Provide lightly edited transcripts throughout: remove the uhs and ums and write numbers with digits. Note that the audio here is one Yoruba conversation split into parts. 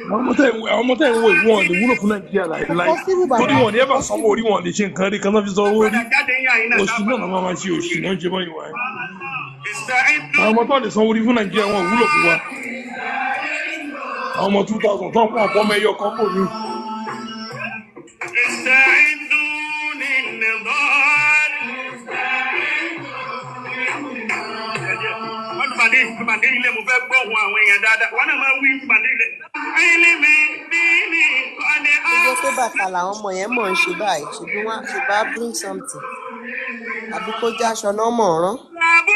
Àwọn ọmọ tẹ̀ ń wò yìí, wọn ò lè wúlò fún Nàìjíríà Kò láìláì, possible, bàbá. Torí wọn ò ní Kò ẹ bá sanwó possible. orí, wọn ò lè ṣe nǹkan rí kan náà fi sanwó orí. Padà jáde yín àyín náà. Òṣì náà làwọn máa ṣe, òṣì náà ń ṣe bọ́ ìwà ẹ̀. Àwọn Ìsàìdù. ọmọ tó lè sanwó orí fún Nàìjíríà, wọn ò wúlò fún wa. Àwọn ọmọ 2000 tó ń pọ̀ ọ̀pọ̀ ọmọ ẹyọ kan bò mí. Ìsàìdù ní nìbọn. Olùbàdí olùbàdí ilé, mo fẹ́ gbọ́ ohun àwọn èèyàn dáadáa. Wọ́n náà máa wí olùbàdí ilé. Ilé bí ní kọ́ni á. Tó jẹ́ pé bàtà làwọn ọmọ yẹn mọ̀ ń ṣe báyìí, ṣebí wọ́n ṣe bá bring something, àbí kó jẹ́ aṣọ náà mọ̀ ọ́n rán. Làbú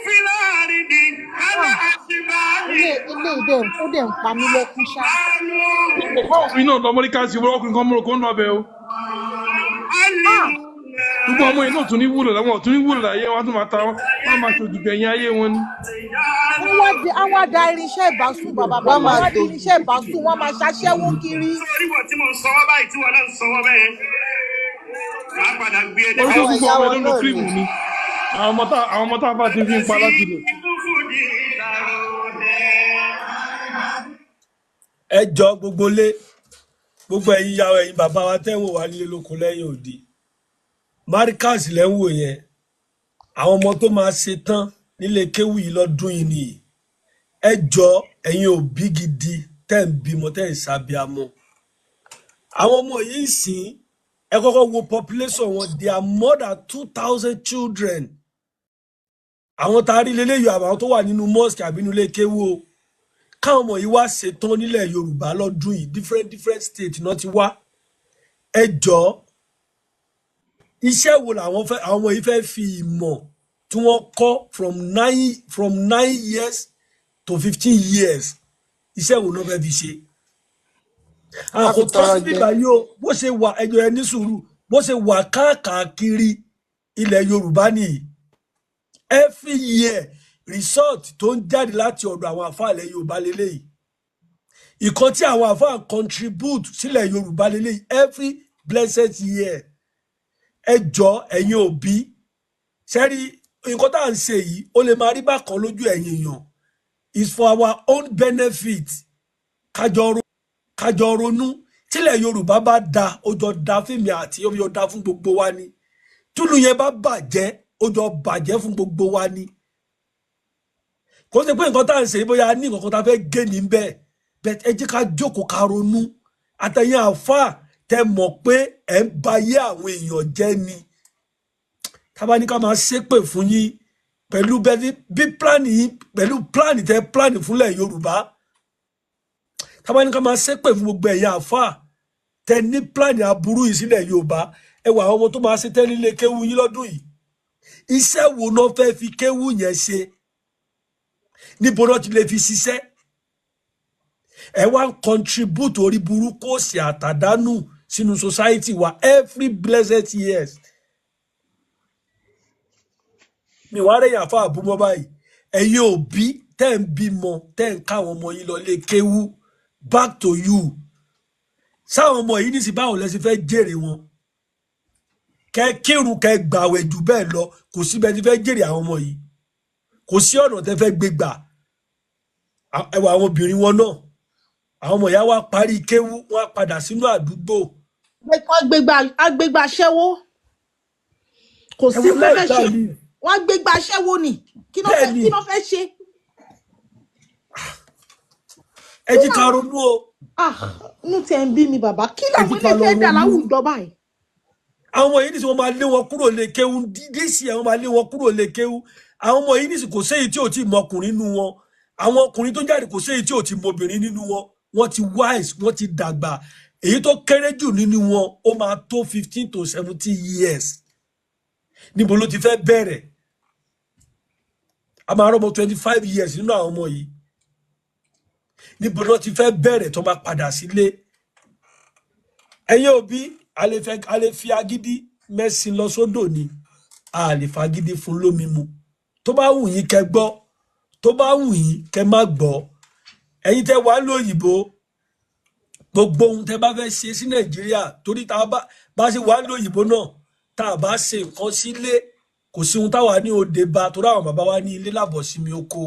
fìlàrí di kálá Ah, àṣìbáyé. Ilé ilé dẹ̀ ó dẹ̀ ń pa mí lẹ́kún ṣá. Alú Ọ̀pọ̀ òfin náà lọ Amẹ́ríkà sí wọ́n, ọkùnrin kan mọ̀rọ̀ kó ń lọ ọbẹ̀ o. Ah. Gbogbo ọmọ yìí náà tún ní wúlò, láwọn tún ní wúlò láyé wọn, tún máa ta wọn, wọn máa ṣòdì gbẹ̀yìn ayé wọn ni. Wọ́n wá di, á wá da irinṣẹ́ ìbásùn, bàbá. Wọ́n Bàbá máa wá di dògì. irinṣẹ́ ìbásùn, wọ́n máa ṣaṣẹ́wó kiri. Sórí wọ̀ tí mò ń sọwọ́ báyìí, tí wọ́n náà ń sọwọ́ bẹ́ẹ̀. Màá padà gbé e Orí débẹ̀. tó Àwọn gbogbo ìyá ọmọ wọn ẹ̀ ló ń lo náà cream ni. ni. Àwọn ọmọ tá a bá ti fi ń pa láti lò. Ẹ jọ, gbogbo lé, gbogbo ẹ̀yin ìyá wa, ẹ̀yin bàbá wa tẹ́ ń wò wá nílé lóko lẹ́yìn òde, Markaz lẹ́ ń wò yẹn. Àwọn ọmọ tó máa ṣe tán nílé kéwù yìí lọ́dún yìí nìyí. Ẹ jọ, ẹ̀yin òbí gidi tẹ́ ń bímọ, tẹ́ ń ṣàbíamọ, àwọn ọmọ yìí ń sìn, ẹ kọ́kọ́ wo population wọn. They are more than 2,000 children. Àwọn tá a rí leléyìí, àwọn tó wà nínú mosque àbí nínú ilé kéwù o. Káwọn ọmọ yìí wá ṣetán nílẹ̀ Yorùbá lọ́dún yìí, different different state náà ti wá. Ẹ jọ, iṣẹ́ wo làwọn fẹ́, àwọn ọmọ yìí fẹ́ fi ìmọ̀ tí wọ́n kọ́ from 9 years to 15 years, iṣẹ́ wo náà fẹ́ fi ṣe? Wọ́n Kò fi tọ́ tọrọ sí jẹ. bíbá yìí o. Bó ṣe wà, ẹjọ́ ẹ ní sùúrù, bó ṣe wà káàkiri ilẹ̀ Yorùbá nìyí. Every year, result tó ń jáde láti ọ̀dọ̀ àwọn àfáà ilẹ̀ Yorùbá lélẹ́yìí, ìkan tí àwọn àfáà contribute sílẹ̀ Yorùbá lélẹ́yìí every blessed year. Ẹ jọ, ẹ̀yin òbí, sẹ́rí nǹkan tá à ń ṣe yìí, ó lè máa rí bákan lójú ẹ̀yin èèyàn, is for our own benefit. Kájọ ronú. Tílẹ̀ Yorùbá bá da, ó jọ da fíìmù àti ó jọ da fún gbogbo wa ni. Túlù yẹn bá bàjẹ́, ó jọ bàjẹ́ fún gbogbo wa ni. Kò ṣe pé nǹkan tá à ń ṣe yìí, bóyá a ní nǹkan kan tá a fẹ́ gé ní bẹ́ẹ̀ bẹ́ẹ̀. Ẹ jẹ́ ká jókòó, ká ronú. Àtẹ̀yìn àáfàá tẹ mọ̀ pé ẹ̀ ń ba ayé àwọn èèyàn jẹ́ ni, tábà ní ká máa ṣépè fún yín pẹ̀lú bẹ́ẹ̀ bí plan yín, pẹ̀lú plan tẹ plan fúnlẹ̀ Yorùbá, tábà ní ká máa ṣépè fún gbogbo ẹ̀yin àáfàá tẹ ní plan aburú yìí sílẹ̀ Yorùbá. Ẹ wà, àwọn ọmọ tó máa ṣe tẹ́lẹ̀ lé kéwú yín lọ́dún yìí, iṣẹ́ wo náà fẹ́ fi kéwú yẹn ṣe? Níbo náà ti lè fi ṣiṣẹ́? Ẹ wá ń contribute orí burúkú, òsì àtàdánù sínú society wa every blessed years. Mi wàá rẹ̀yìn àfa àbúmọ́ báyìí. Ẹ̀yin òbí tẹ́ ń bímọ, tẹ́ ń káwọn ọmọ yín lọ lé kéwú, back to you. Sáwọn ọmọ yìí nísìnyí, báwo lẹ ṣe fẹ́ jèrè wọn? Kẹ kírun, kẹ gbàwẹ̀ jù bẹ́ẹ̀ lọ, kò síbẹ̀ tí fẹ́ jèrè àwọn ọmọ yìí, kò sí ọ̀nà tẹ́ fẹ́ gbé gbà. Ẹ wà, àwọn obìnrin wọn náà, àwọn ọmọ ìyá wa parí kéwú, wọn á padà sínú àdúgbò. Wọ́n gbégbá aṣẹ́wó, kò Ẹ sí wo fẹ́ láì fẹ́ tá ṣe. mi. Wọ́n gbégbá aṣẹ́wó ni. Kí ló Bẹ́ẹ̀ fẹ́ ni. Kí ló fẹ́ ṣe? Ẹ Kí jí ká làwọn ronú o. Ah, inú tiẹ̀ ń bí mi, bàbá. Kí Ẹ làwọn jí ká ilé lọ fẹ́ dà ronú. láwùjọ báyìí? Àwọn ọmọ yìí nísìnyí, wọ́n máa lé wọn kúrò lé kéwú díìsì ẹ̀, wọ́n máa lé wọn kúrò lé kéwú. Àwọn ọmọ yìí nísìnyí, kò séyìí tí ò tí ì mọ ọkùnrin nínú wọn. Àwọn ọkùnrin tó ń jáde, kò séyìí tí ò tí ì mọ obìnrin nínú wọn. Wọ́n ti wise, wọ́n ti dàgbà. Èyí tó kéré jù nínú wọn, ó máa tó 15 to 17 years. Níbo ló ti fẹ́ bẹ̀rẹ̀? A máa rọ́mọ 25 years nínú àwọn ọmọ yìí. Níbo ló ti fẹ́ bẹ̀rẹ̀ tó bá padà sílé? Ẹ̀yin òbí, a lè fẹ́, a lè fi agídí mẹ́sìn lọ sódò ni, a lè fagídí fún lómi mu. Tó bá wù yín kẹ́ gbọ́, tó bá wù yín kẹ́ má gbọ́. Ẹ̀yin tẹ́ wàá lóyìnbó, gbogbo ohun tẹ́ bá fẹ́ ṣe sí Nàìjíríà, torí tá a bá ṣe wàá lóyìnbó náà, tá a bá ṣe nǹkan sílé, kò sí ohun táwa ní òde bá, torí àwọn bàbá wa ní ilé làbọ̀ sí mi oko,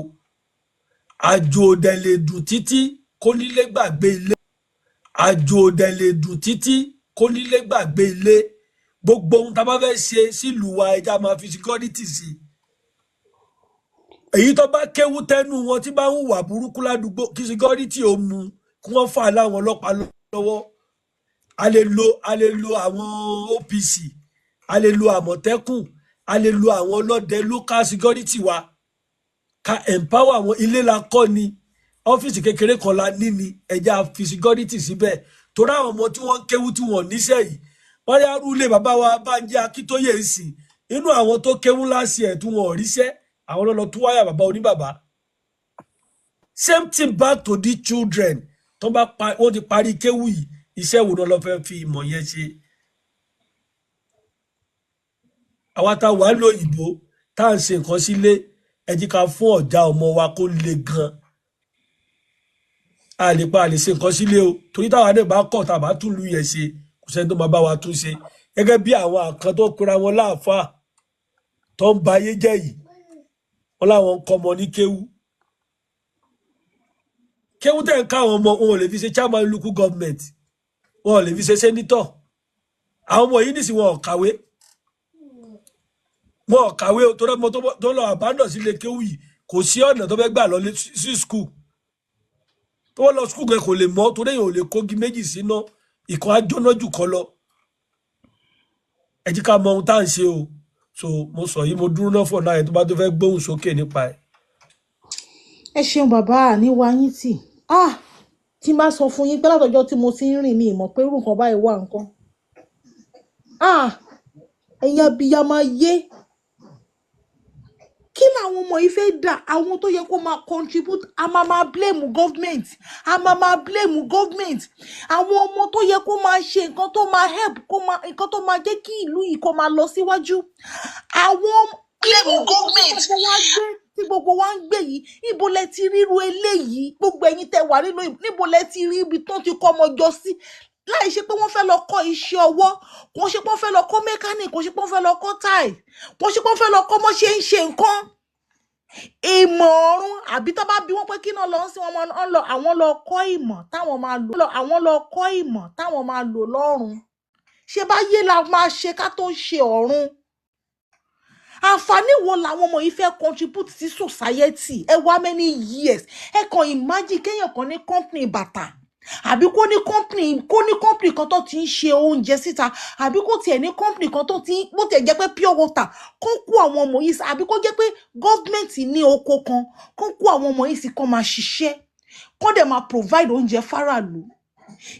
àjò òdẹ lè dùn títí kó nílé gbàgbé ilé. Àjò òdẹ lè dùn títí kó nílé gbàgbé ilé. Gbogbo ohun tá a bá fẹ́ ṣe sílùú wa, ẹja máa fi security sí i. Èyí tó bá kéwú tẹnu wọn tí bá ń hùwà burúkú ládùúgbò, kí security ó mú, kí wọ́n fà láwọn ọlọ́pàá lọ́wọ́. A lè lo àwọn OPC, a lè lo Àmọ̀tẹ́kùn, a lè lo àwọn ọlọ́dẹ, local security wa, ká empower àwọn. Ilé la kọ́ ni, ọ́fíìsì kékeré kan la ní ni, ẹja fi security síbẹ̀, torí àwọn ọmọ tí wọ́n ń kéwú tí wọ́n níṣẹ́ yìí, wọ́n yá rúlé bàbá wa Bánjí Akíntóyè ń sìn inú àwọn tó kéwú láṣẹ ẹ̀ tí wọ́n ò ríṣẹ́, àwọn ló lọ tú wáyà bàbá oníbàbá. Same thing back to the children tó bá pa wọ́n ti parí kéwú yìí, iṣẹ́ wo náà lọ fẹ́ fi ìmọ̀ yẹn ṣe? Àwa tá a wà lóyìnbó tá à ń ṣe nǹkan sílé, ẹ jí ká fún ọ̀já ọmọ wa kó le gan. A lè pa, a lè ṣe nǹkan sílé o, torí táwa náà bá kọ̀, tá a bá tún lu yẹn ṣe, kò sẹ́ni tó máa bá wa tún ṣe. Gẹ́gẹ́ bí àwọn àkàn tó pera wọn láàfáà tó ń ba ayé jẹ́ yìí, wọn láwọn ń kọ́ ọmọ ní kéwú. Kéwú tẹ̀ ń ká àwọn ọmọ, wọn ò lè fi ṣe chairman local government, wọn ò lè fi ṣe senator. Àwọn ọmọ yìí nìsín, wọn ò kàwé, wọn ò kàwé o, torí ọmọ tó lọ àbádọ̀ sílé kéwú yìí, kò sí ọ̀nà tó fẹ́ gbà lọ sí school. Tó wọ́n lọ school gan kò lè mọ̀, torí èèyàn ò lè kógi méjì síná, ìkan á jóná jù kan lọ. Ẹ jí ká mọ ohun tá à ń ṣe o. So mo sọ yìí, mo dúró náà fọ̀ náà, ẹ̀ tó bá tó fẹ́ gbóhùn sókè nípa ẹ̀. Ẹ ṣeun bàbá, àníwá yín tì. Ah, tí n bá sọ fún yín pé látọjọ́ tí mo ti ń rìn, mi ì mọ̀ pé irú nǹkan báyìí wà nǹkan. Ah, ẹ̀yin abiyamọ ayé, kí làwọn ọmọ yìí fẹ́ dà? Àwọn tó yẹ kó máa contribute, a máa máa blame government, a máa máa blame government. Àwọn ọmọ tó yẹ kó máa ṣe nǹkan tó máa help, kó máa nǹkan tó máa jẹ́ kí ìlú yìí kó máa lọ síwájú, àwọn irú ìlú tí gbogbo wa gbé, tí gbogbo wa ń gbé yìí, níbo lẹ ti ríru eléyìí? Gbogbo ẹ̀yin tẹ́ wà nínú, níbo lẹ ti rí ibi tó ti kọ́ ọmọ jọ sí láì ṣe pé wọ́n fẹ́ lọ kọ́ iṣẹ́ ọwọ́? Kò ṣe pé wọ́n fẹ́ lọ kọ́ mechanic, kò ṣe pé wọ́n fẹ́ lọ kọ́ tile, kò ṣe pé wọ́n fẹ́ lọ kọ́ mọ́ ṣe ń ṣe nǹkan ìmọ̀ ọ̀run. Àbí tó bá bí wọ́n pé kí náà lọ sí wọn, máa ń lọ, àwọn lọ kọ́ ìmọ̀ táwọn máa lò, àwọn lọ kọ́ ìmọ̀ táwọn máa lò lọ́run. Ṣé bá yé la máa ṣe ká tó ṣe ọ̀run? Àǹfààní wo làwọn ọmọ yìí fẹ́ contribute sí society? Ẹ wá many years, ẹ kàn imagine kéèyàn kan ní company bàtà, àbí kó ní company kan tó ti ń ṣe oúnjẹ síta, àbí kó tiẹ̀ ní company kan tó ti, bó tiẹ̀ jẹ́ pé pure water, kó kó àwọn ọmọ yìí sí, àbí kó jẹ́ pé government ní oko kan, kó kó àwọn ọmọ yìí sí, kó máa ṣiṣẹ́, kó dẹ̀ máa provide oúnjẹ fáráàlú.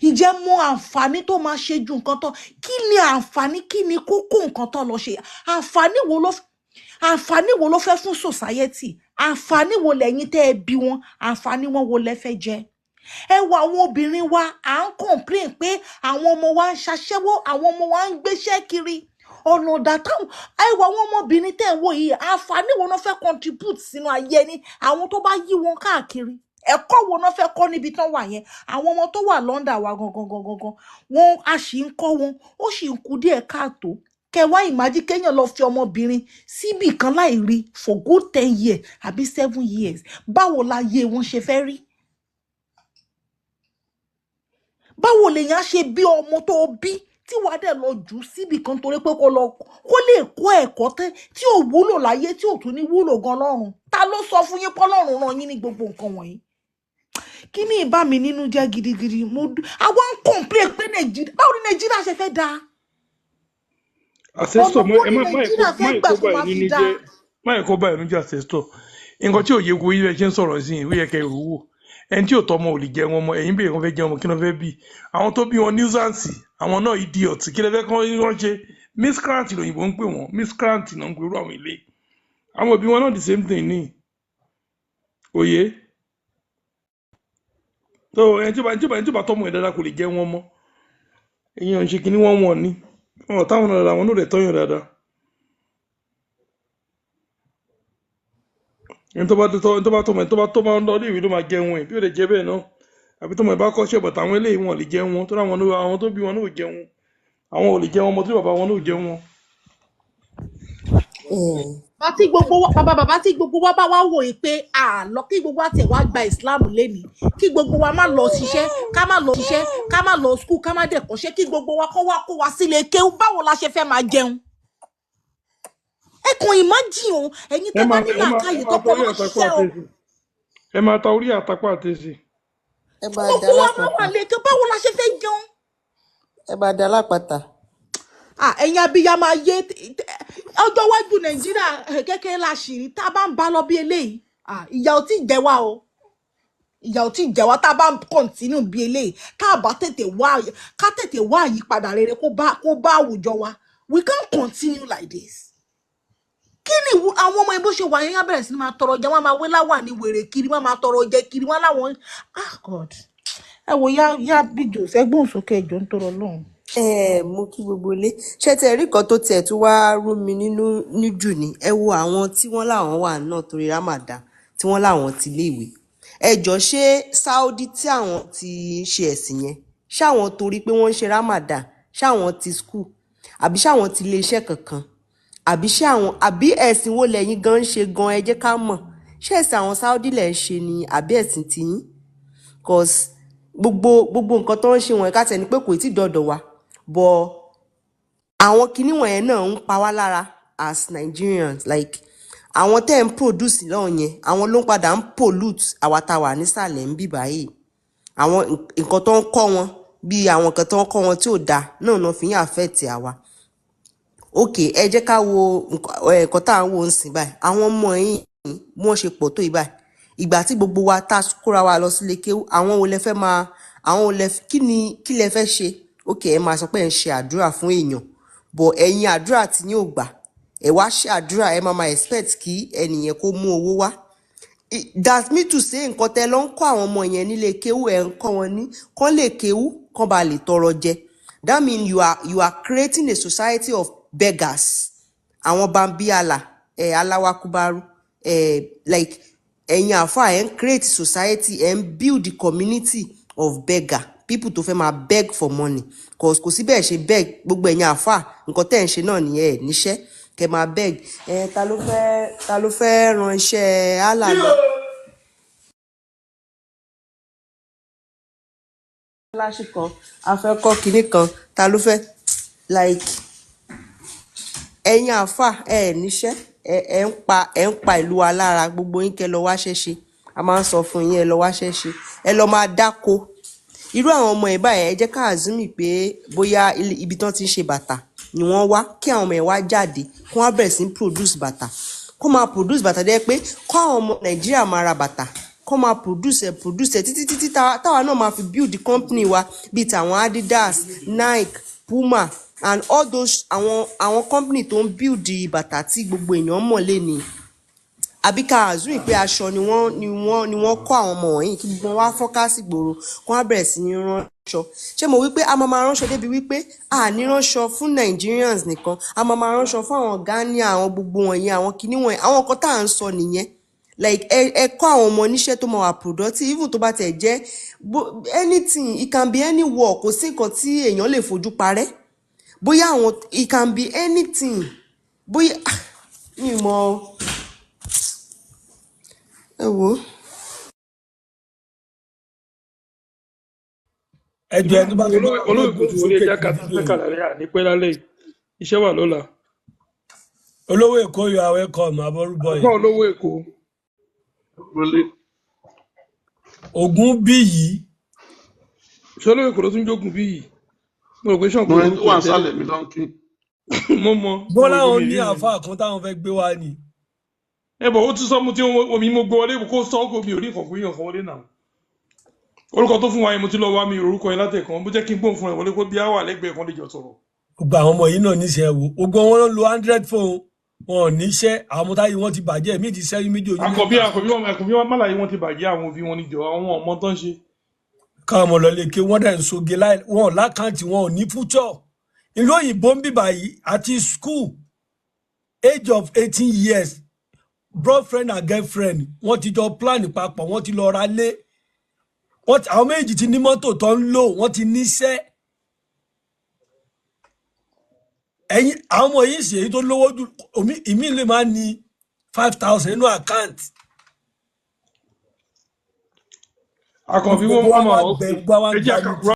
Ìjẹ́ mọ àǹfààní tó máa ṣe ju nǹkan tó, kí ni àǹfààní, kí ni kókó nǹkan tó lọ ṣe? Àǹfààní wo ló fẹ́ fún society? Àǹfààní wo lẹ́yìn tẹ́ ẹ bí wọn, àǹfààní wọn wo lẹ fẹ́ jẹ? Ẹ wo àwọn obìnrin wa, à ń complain pé àwọn ọmọ wa ń ṣaṣẹ́wó, àwọn ọmọ wa ń gbéṣẹ́ kiri ọ̀nà ọ̀dà táwọn. Ẹ wo àwọn ọmọbìnrin tẹ́ ń wò yìí, àǹfààní wo náà fẹ́ contribute sínú ayé ní àwọn tó bá yí wọn káàkiri? Ẹ̀kọ́ wo náà fẹ́ kọ́ níbi tán wà yẹn? Àwọn ọmọ tó wà London wa gangan gangan gangan, wọn a sì ń kọ́ wọn, ó sì ń kú díẹ̀ káàtó. Kẹwàá, ìmájí kéèyàn lọ fi ọmọbìnrin síbì kan láì rí for good 10 years àbí 7 years, báwo la yé wọn ṣe fẹ́ rí? Báwo lèèyàn á ṣe bí ọmọ tó bí tí wàá dẹ̀ lọ jù ú síbì kan torí pé kó lọ kó lè kọ́ ẹ̀kọ́ tẹ́ tí ò wúlò láyé, tí ò tún ní wúlò gan lọ́run? Ta ló sọ fún yín pọ́lọ́run rán yín ní gbogbo nǹkan wọ̀nyí? Kí ní ìbá mi nínú jẹ́ gidigidi. Mo àwa ń complain pé Nàìjíríà, báwo ni Nàìjíríà ṣe fẹ́ dáa? Ancestor, Ọ̀nà wo ẹ ni má má Nàìjíríà ẹ̀kọ́ má fẹ́ gbà ẹ̀kọ́ tó bá ẹ̀ máa fi nínú dáa? jẹ́, má ẹ̀kọ́ bá ẹ̀ nínú jẹ́. Ancestor, nǹkan tí òye wo yíyẹ ṣe ń sọ̀rọ̀ sí yìí, ó yẹ kẹ́ ẹ rò wò. Ẹni tí ò tọ́ ọmọ ò lè jẹ wọn mọ. Ẹ̀yin bèèrè wọn fẹ́ jẹ ọmọ, kí ló fẹ́ bí? Àwọn tó bí wọn nuisance, àwọn náà idiot, kí ló fẹ́ kọ́ wọ́n ṣe? Miscreant lòyìnbó ń pè wọ́n, miscreant náà ń pè irú àwọn ilé. Àwọn òbí wọn náà the same thing ní òye tó ẹni tí ó bá tọ́mọ ẹ̀ dáadáa kò lè jẹ wọn mọ́. Ẹ̀yin ò ń ṣe kinní wọ́n wọ̀n ni wọn ò táwọn náà dáadáa, wọn náà lè tọ́yàn dáadáa. Ẹni tó bá tọ́mọ ẹ̀, tó bá tọ́mọ lọ ilé ìwé ló máa jẹun ẹ̀, bí ó lè jẹ bẹ́ẹ̀ náà, àbí tọ́mọ ẹ̀ bá kọ́ṣẹ́ bàtà, àwọn eléyìí wọn ò lè jẹun wọn tó láwọn náà, àwọn tó bí wọn náà ò jẹun, àwọn ò lè jẹun ọmọ tó bàbá wọn náà ò jẹun wọn. Bàbá tí gbogbo wa, bàbá bàbá tí gbogbo wa bá wá wò yìí pé àlọ́ kí gbogbo wa tiẹ̀ wá gba Islam lénìí, kí gbogbo wa má lọ ṣiṣẹ́, ká má lọ ṣiṣẹ́, ká má lọ school, ká má dẹ̀ kọ́ṣẹ́, kí gbogbo wa kọ́ wá kó wa sílé kéwú, báwo la ṣe fẹ́ máa jẹun? Ẹ kàn imagine o, ẹ̀yin Ẹ tẹ́ bá máa ní ẹ máa ẹ làákàyè máa tó ta pọ̀ orí lọ àtàkù ṣiṣẹ́ o. àtẹsí. Ẹ máa ta orí àtàkù àtẹsí. Ẹ máa da Gbogbo wa má wà lápáta. lè kéwú, báwo la ṣe fẹ́ jẹun? Ẹ máa da lápáta. Ah, ẹ̀yin abiyamọ ayé, ọjọ́ iwájú Nàìjíríà, kékeré la ṣì rí tá a bá ń bá lọ bí eléyìí. Ah, ìyà ò tí ì jẹ wá o, ìyà ò tí ì jẹ wá tá a bá ń kọ̀ǹtínú bí eléyìí, tá a bá tètè wá, ká tètè wá àyípadà rere kó bá àwùjọ wa. We can't continue like this. Kí ni àwọn ọmọ ibo ṣe wà yẹn, á bẹ̀rẹ̀ sí ni máa tọrọ jẹ, wọ́n máa wé láwà ní wèrè kiri, wọ́n máa tọrọ jẹ kiri, wọ́n láwọn, ah God, ẹ wo yá yá bíjò sẹ́gbọ̀n sókè ẹjọ́ ń tọrọ lọ́hùn. Ẹ mú kí gbogbo ilé ṣé tẹ rí kan tó tiẹ̀ tún wáá rú mi nínú níjù ni. Ẹ wo àwọn tí wọ́n láwọn wà náà torí Ramadan, tí wọ́n láwọn ti léèwé. Ẹ jọ, ṣé Saudi tí àwọn ti ń ṣe ẹ̀sìn yẹn, ṣáwọn torí pé wọ́n ń ṣe Ramadan ṣáwọn ti school, àbí ṣáwọn ti ilé iṣẹ́ kankan, àbí ṣé àwọn, àbí ẹ̀sìn wo lẹ́yìn gan ń ṣe gan? Ẹ jẹ́ ká mọ̀, ṣé ẹ̀sìn àwọn Saudi lẹ̀ ń ṣe ni àbí ẹ̀sìn tiyín? Cause gbogbo gbogbo nǹkan tó ń ṣe wọ̀nyí, ká tẹ̀ ní pé kò tí ì dọ̀dọ̀ wa, but àwọn kinní wọ̀nyẹn náà ń pa wá lára as Nigerians. Like àwọn tẹ́ ń produce lọ́hùn yẹn, àwọn ló ń padà ń pollute àwa tá a wà nísàlẹ̀ ń bì báyìí. Àwọn nǹkan tó ń kọ́ wọn, bí àwọn nǹkan tó ń kọ́ wọn tí ò dáa náà náà fi ń affect àwa. Ok, ẹ jẹ́ ká wo nǹkan tá à ń wò ń sìn báyìí. Àwọn ọmọ yìí, bí wọ́n ṣe pọ̀ tó yìí báyìí, ìgbà tí gbogbo wa tá a kóra wa lọ sílé kéwú, àwọn wo lẹ fẹ́ máa, àwọn wo lẹ, kí ni, kí lẹ fẹ́ ṣe? Ok, ẹ máa sọ pé ẹ ń ṣe àdúrà fún èèyàn, but ẹ̀yin àdúrà tí yín ò gbà, ẹ wá ṣe àdúrà, ẹ máa máa expect kí ẹnìyẹn kó mú owó wá. That mean to say, nǹkan tẹ lọ ń kọ́ àwọn ọmọ yẹn nílé kéwú, ẹ̀ ń kọ́ wọn ní kán lè kéwú, kán ba lè tọrọ jẹ. That mean you are creating a society of beggars, àwọn bambiala ẹ aláwakúbárú ẹ. Like ẹ̀yin àáfàá, ẹ̀ ń create society, ẹ̀ ń build the community of beggar people tó fẹ́ máa beg for money, cause kò sí bẹ́ẹ̀ ṣe beg. Gbogbo ẹ̀yin àáfàá, nǹkan tẹ́ ẹ̀ ń ṣe náà nìyẹn, ẹ̀ níṣẹ́ kẹ́ máa beg. Ẹ ta ló fẹ́ ran iṣẹ́ Allah lọ láṣì kan, a fẹ́ kọ́ kinní kan, ta ló fẹ́? Like ẹ̀yin àáfàá, ẹ ẹ̀ níṣẹ́, ẹ ń pa ìlú wa lára. Gbogbo yín, kẹ́ lọ wáṣẹ́ ṣe. A máa ń sọ fún yín, ẹ lọ wáṣẹ́ ṣe, ẹ lọ máa dáko. Irú àwọn ọmọ ẹ̀ báyẹn, ẹ jẹ́ ká assume pé bóyá ibi tán ti ń ṣe bàtà ni wọ́n wá, kí àwọn ọmọ ẹ̀ wá jáde, kó wá bẹ̀rẹ̀ sí ní produce bàtà, kó máa produce bàtà dẹ́ pé kó àwọn ọmọ Nàìjíríà máa ra bàtà, kó máa produce ẹ̀, produce ẹ̀ títí títí táwa náà máa fi build the company wa bíi tàwọn Adidas, Nike, Puma and all those àwọn company tó ń build bàtà tí gbogbo èèyàn mọ̀ lénìí. Àbí ká assume pé aṣọ ni wọ́n kọ́ àwọn ọmọ wọ̀nyí, kí gbogbo wọn wá fọ́nká sí ìgboro, kó wá bẹ̀rẹ̀ sí ní ránṣọ. Ṣé mo wí pé a máa máa ránṣọ débi wípé a ní ránṣọ fún Nigerians nìkan, a máa máa ránṣọ fún àwọn Ghana, àwọn gbogbo wọ̀nyẹn, àwọn kinní wọ̀nyẹn, àwọn nǹkan tá à ń sọ nìyẹn. Like ẹ kọ́ àwọn ọmọ oníṣẹ́ tó máa wà productive, even tó bá tẹ̀ jẹ́ anything, it can be any work. Kò sí nǹkan tí èèyàn lè fojú parẹ́. Bóyá àwọn, it can be anything, bóyá mi ò mọ̀ o. Ẹ wò ó. Ẹjọ, ẹni tó bá tún bá wà Olóògbé gbóhùn tí wọlé sókè ẹja kí kàtà fídíò yìí. fẹ́ kàlàrí ànípẹ́ lálẹ́ yìí, iṣẹ́ wà lọ́la. Olówó Èkó, you are welcome, abọ́rúbọyè. Àpá olówó Èkó. Wọlé. Ògún bí yìí. Ṣé olówó Èkó ló tún jókòó bí yìí? Mo rò pé Mo Ṣàngó rẹni tó lórúkọ wà ẹ̀ tẹ́lẹ̀. nísàlẹ̀ mi ló ń kí. Mo mọ gbọ́n mo rò pé láwọn mi ní rí mi. àáfàá kan táwọn fẹ́ gbé wá ni. Ẹ bọ̀, ó tún sọ mo tí omi mo gbé wọlé kó sọ kó mi ò rí nǹkan fún yàn kan wọlé náà. Orúkọ tó fún wa yẹn, mo ti lọ wá mi orúkọ yẹn látẹ̀kan bó jẹ́ kí n gbóhùn fún ẹ wọlé kó bí á wà lẹ́gbẹ̀ẹ́ kan lè jọ sọ̀rọ̀. Gbogbo àwọn ọmọ yìí náà níṣẹ́ wo, gbogbo wọn ló lo hundred phone, wọn ò níṣẹ́. Àwọn ọmọ táyé wọn ti bàjẹ́, mí ti sẹ́yìn méjì, oyún Àkọ́bí mẹ́ta. àkọ́bí wọn, àkọ́bí wọn málàyé wọn ti bàjẹ́, àwọn òbí wọn níjọ, àwọn ọmọ tó ń ṣe. Káwọn ọmọ lọ lè ké, wọn dẹ̀ ń soge láì wọn ò lákàntì, wọn ò ní future. Ìlú òyìnbó ń bìbà yìí àti school age of 18 years, boyfriend and girlfriend, wọ́n ti jọ plan papọ̀, wọ́n ti lọ ra lé, àwọn méjì ti ní mọ́tò tó ń lò, wọ́n ti níṣẹ́. Ẹ̀yin àwọn ọmọ yìí ṣe èyí tó lówó jù, ìmí lè máa ní. 5,000 nínú account. Àkànbí Gbogbo wọn wa mọ̀ wá ọ́ gbẹ, gbogbo wa wá ẹ jẹ́ gba àkàkùrọ̀.